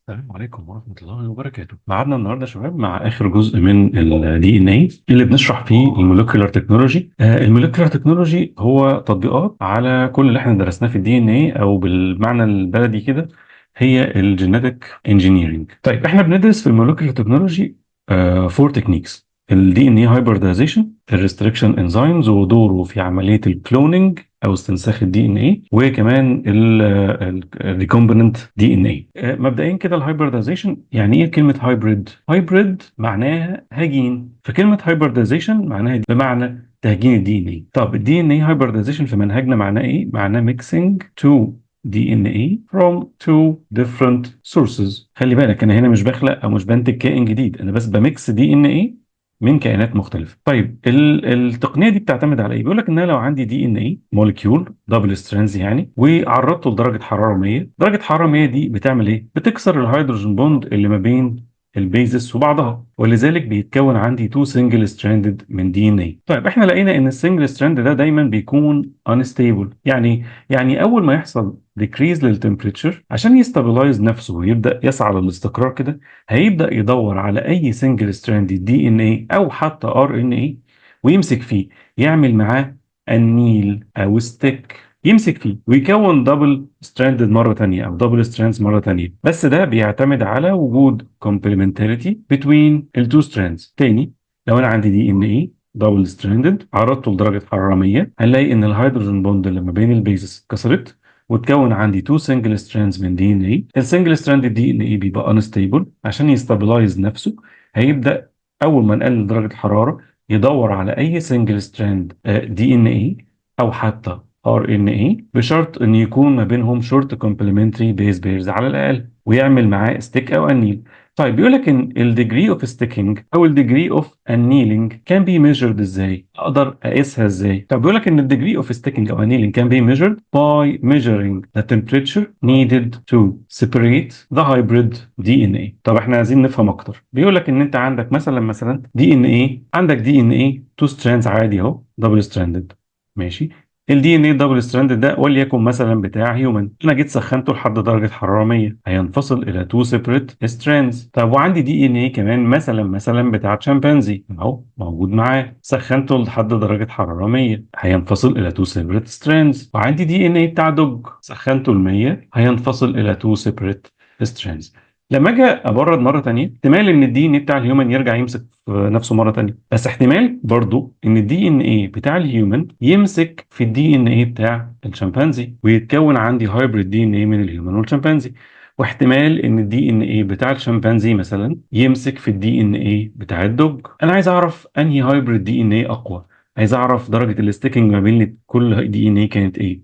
السلام عليكم ورحمة الله وبركاته. ميعادنا النهارده يا شباب مع آخر جزء من ال DNA اللي بنشرح فيه ال molecular technology. ال molecular technology هو تطبيقات على كل اللي احنا درسناه في ال DNA، او بالمعنى البلدي كده هي ال genetic engineering. طيب، احنا بندرس في ال molecular technology four techniques: ال DNA hybridization، ال restriction enzymes ودوره في عملية ال cloning او استنساخ ال DNA، وكمان ال recombinant DNA. مبدئيا كده ال hybridization، يعني ايه كلمة hybrid؟ hybrid معناها هجين، فكلمه hybridization معناها بمعنى تهجين ال DNA. طب ال DNA hybridization في منهجنا معناه ايه؟ معناه mixing two DNA from two different sources. خلي بالك، انا هنا مش بخلق او مش بنتج كائن جديد، انا بس ب mix DNA من كائنات مختلفة. طيب، التقنية دي بتعتمد على ايه؟ بيقول لك ان انا لو عندي DNA molecule double strands يعني، وعرضته لدرجة حرارة 100، درجة حرارة 100 دي بتعمل ايه؟ بتكسر ال hydrogen bond اللي ما بين ال bases وبعضها، ولذلك بيتكون عندي two single stranded من DNA. طيب، احنا لقينا ان ال single strand ده دايما بيكون unstable. يعني اول ما يحصل decrease لل temperature، عشان ي stabilize نفسه ويبدا يسعى للاستقرار كده، هيبدا يدور على اي single strand DNA او حتى RNA ويمسك فيه، يعمل معاه anneal او stick، يمسك فيه ويكون double stranded مرة تانية او double strands مرة تانية، بس ده بيعتمد على وجود complementarity between ال two strands. تاني، لو انا عندي DNA double stranded عرضته لدرجة حرارة 100، هنلاقي ان ال hydrogen bond اللي ما بين ال bases كسرت وتكون عندي two single strands من DNA. ال single strand DNA بيبقى unstable، عشان ي stabilize نفسه هيبدا اول ما نقلل درجه الحرارة يدور على اي single strand DNA او حتى RNA، بشرط ان يكون ما بينهم short complementary base pairs على الاقل، ويعمل معاه stick او anneal. طيب، بيقول لك ان ال degree of sticking او ال degree of annealing can be measured. ازاي اقدر اقيسها ازاي؟ طب بيقول لك ان ال degree of sticking او annealing can be measured by measuring the temperature needed to separate the hybrid DNA. طب احنا عايزين نفهم اكتر. بيقول لك ان انت عندك مثلا DNA، عندك DNA two strands عادي اهو، double stranded، ماشي؟ ال DNA double strand ده وليكن مثلا بتاع human، انا جيت سخنته لحد درجه حرارة 100، هينفصل الى two separate strands. طب وعندي DNA كمان مثلا بتاع شمبانزي اهو موجود معاه، سخنته لحد درجه حرارة 100، هينفصل الى two separate strands. وعندي DNA بتاع dog، سخنته ل 100، هينفصل الى two separate strands. لما اجي ابرد مرة تانية، احتمال ان ال DNA بتاع ال human يرجع يمسك في نفسه مرة تانية، بس احتمال برضو ان ال DNA بتاع ال human يمسك في ال DNA بتاع الشمبانزي ويتكون عندي hybrid DNA من ال human والشمبانزي، واحتمال ان ال DNA بتاع الشمبانزي مثلا يمسك في ال DNA بتاع ال dog. انا عايز اعرف انهي hybrid DNA اقوى، عايز اعرف درجه ال sticking ما بين كل DNA كانت ايه.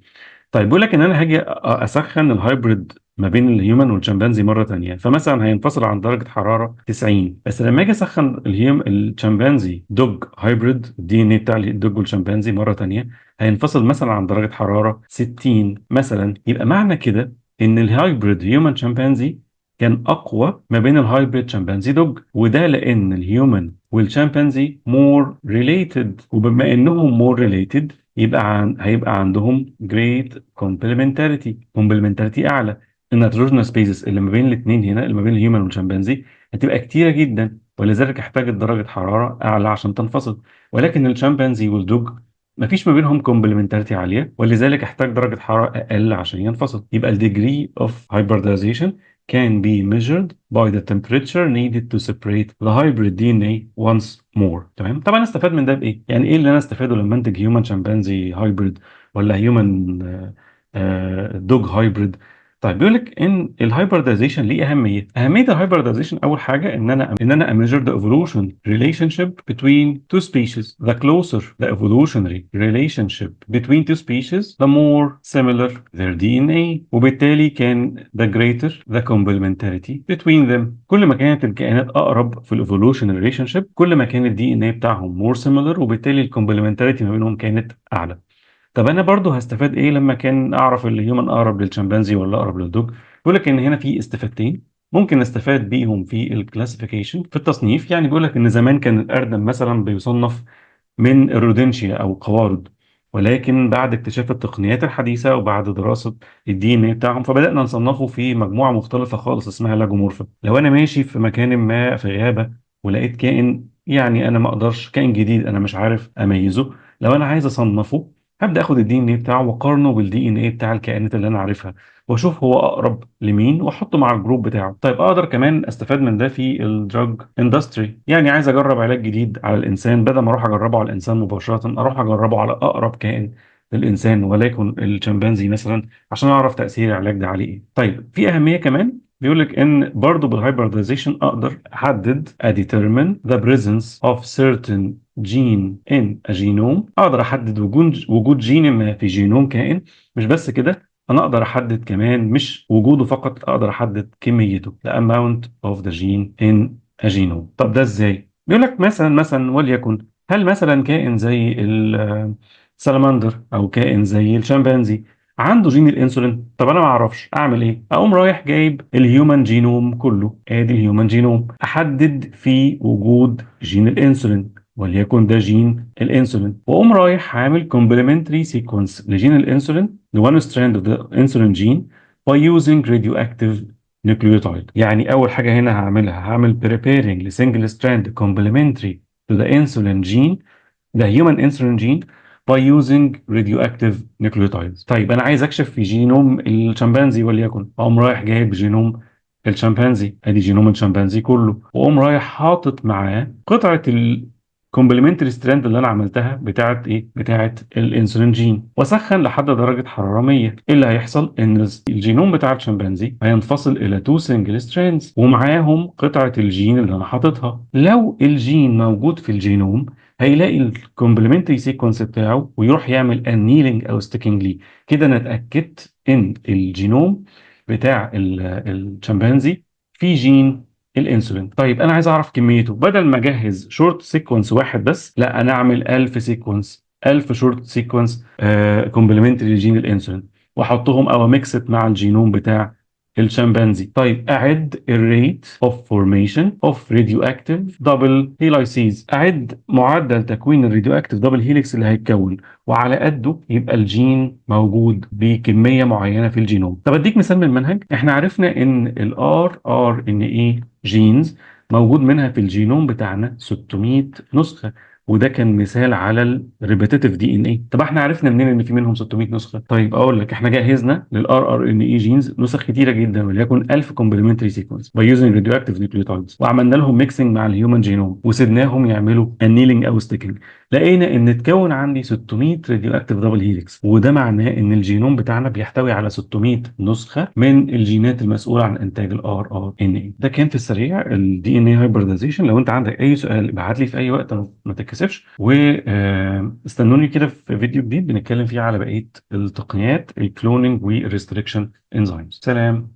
طيب، بيقول لك ان انا هاجي اسخن ال hybrid ما بين ال human والشمبانزي مرة تانية، فمثلا هينفصل عن درجه حرارة 90، بس لما اجي اسخن ال chimpanzee dog hybrid، ال DNA بتاع ال dog والشمبانزي مرة تانية، هينفصل مثلا عن درجه حرارة 60 مثلا. يبقى معنى كده ان ال hybrid human chimpanzee كان اقوى ما بين ال hybrid chimpanzee dog، وده لان ال human والشمبانزي more related، وبما انهم more related يبقى هيبقى عندهم great complementarity، complementarity اعلى. ال nitrogenous bases اللي ما بين الاثنين هنا، اللي ما بين ال human والشمبانزي، هتبقى كتيرة جدا، ولذلك احتاجت درجه حرارة اعلى عشان تنفصل. ولكن الشمبانزي وال dog مفيش ما بينهم complementarity عاليه، ولذلك احتاج درجه حرارة اقل عشان ينفصل. يبقى ال degree of hybridization can be measured by the temperature needed to separate the hybrid DNA once more. تمام. طب انا استفاد من ده بايه؟ يعني ايه اللي انا استفاده لما انتج human chimpanzee hybrid ولا human dog hybrid؟ طيب، بيقول لك ان ال hybridization ليه اهميه. اهمية ال hybridization، اول حاجة ان انا measure the evolution relationship between two species. the closer the evolutionary relationship between two species، the more similar their DNA، وبالتالي كان the greater the complementarity between them. كل ما كانت الكائنات اقرب في ال evolution relationship، كل ما كان ال DNA بتاعهم more similar، وبالتالي ال complementarity ما بينهم كانت اعلى. طب انا برضو هستفاد ايه لما كان اعرف ال human اقرب للشمبانزي ولا اقرب لل dog؟ بيقول لك ان هنا في استفادتين ممكن نستفاد بيهم في ال classification، في التصنيف. يعني بيقول لك ان زمان كان الارنب مثلا بيصنف من ال Rodentia او قوارض. ولكن بعد اكتشاف التقنيات الحديثة وبعد دراسة ال DNA بتاعهم، فبدأنا نصنفه في مجموعة مختلفة خالص اسمها Lagomorpha. لو انا ماشي في مكان ما في غابة ولقيت كائن، يعني انا ما اقدرش، كائن جديد انا مش عارف اميزه، لو انا عايز اصنفه هبدا اخد ال DNA بتاعه واقارنه بال DNA بتاع الكائنات اللي انا عارفها، واشوف هو اقرب لمين واحطه مع ال group بتاعه. طيب اقدر كمان استفاد من ده في ال drug industry، يعني عايز اجرب علاج جديد على الانسان، بدل ما اروح اجربه على الانسان مباشرة، اروح اجربه على اقرب كائن للانسان وليكن الشمبانزي مثلا، عشان اعرف تاثير العلاج ده عليه ايه. طيب في اهمية كمان، بيقول لك ان برضه بال hybridization اقدر احدد determine the presence of certain gene in a genome. اقدر احدد وجود جين ما في جينوم كائن. مش بس كده، انا اقدر احدد كمان مش وجوده فقط، اقدر احدد كميته، the amount of the gene in a genome. طب ده ازاي؟ بيقول لك مثلا وليكن هل مثلا كائن زي السلمندر او كائن زي الشمبانزي عنده جين الانسولين؟ طب انا ما اعرفش، اعمل ايه؟ اقوم رايح جايب ال human genome كله، ادي ال human genome، احدد فيه وجود جين الانسولين، وليكن ده جين الانسولين، واقوم رايح عامل complementary sequence لجين الانسولين، the one strand of the insulin gene by using radioactive nucleotide. يعني اول حاجة هنا هعملها، هعمل preparing ل single strand complementary to the insulin gene، the human insulin gene، by using radioactive nucleotides. طيب انا عايز اكشف في جينوم الشمبانزي وليكن، اقوم رايح جايب جينوم الشمبانزي، ادي جينوم الشمبانزي كله، واقوم رايح حاطط معاه قطعه ال complementary strand اللي انا عملتها بتاعه ايه؟ بتاعه ال insulin gene، واسخن لحد درجه حرارة 100. ايه اللي هيحصل؟ ان الجينوم بتاع الشمبانزي هينفصل الى two single strands ومعاهم قطعه الجين اللي انا حاططها. لو الجين موجود في الجينوم، هيلاقي ال complementary sequence بتاعه ويروح يعمل annealing او sticking ليه. كده انا اتاكدت ان الجينوم بتاع الشمبانزي فيه جين الانسولين. طيب انا عايز اعرف كميته، بدل ما اجهز short sequence واحد بس، لا، انا اعمل 1000 sequence، 1000 short sequence complementary لجين الانسولين، واحطهم او mix مع الجينوم بتاع الشمبانزي. طيب اعد ال rate of formation of radioactive double helices، اعد معدل تكوين ال radioactive double helix اللي هيتكون، وعلى قده يبقى الجين موجود بكمية معينة في الجينوم. طب اديك مثال من المنهج. احنا عرفنا ان ال rRNA genes موجود منها في الجينوم بتاعنا 600 نسخه، وده كان مثال على ال repetitive DNA. طب احنا عرفنا منين ان في منهم 600 نسخه؟ طيب اقول لك، احنا جهزنا لل rRNA genes نسخ كتيرة جدا، وليكن 1000 complementary sequence by using radioactive nucleotides، وعملنا لهم mixing مع ال human genome وسيبناهم يعملوا annealing او sticking. لقينا ان اتكون عندي 600 radioactive double helix، وده معناه ان الجينوم بتاعنا بيحتوي على 600 نسخه من الجينات المسؤولة عن انتاج ال rRNA. ده كان في السريع ال DNA hybridization. لو انت عندك اي سؤال ابعت لي في اي وقت، ما تتكسفش. واستنوني كده في فيديو جديد بنتكلم فيه على بقية التقنيات، ال cloning وال restriction enzymes. سلام.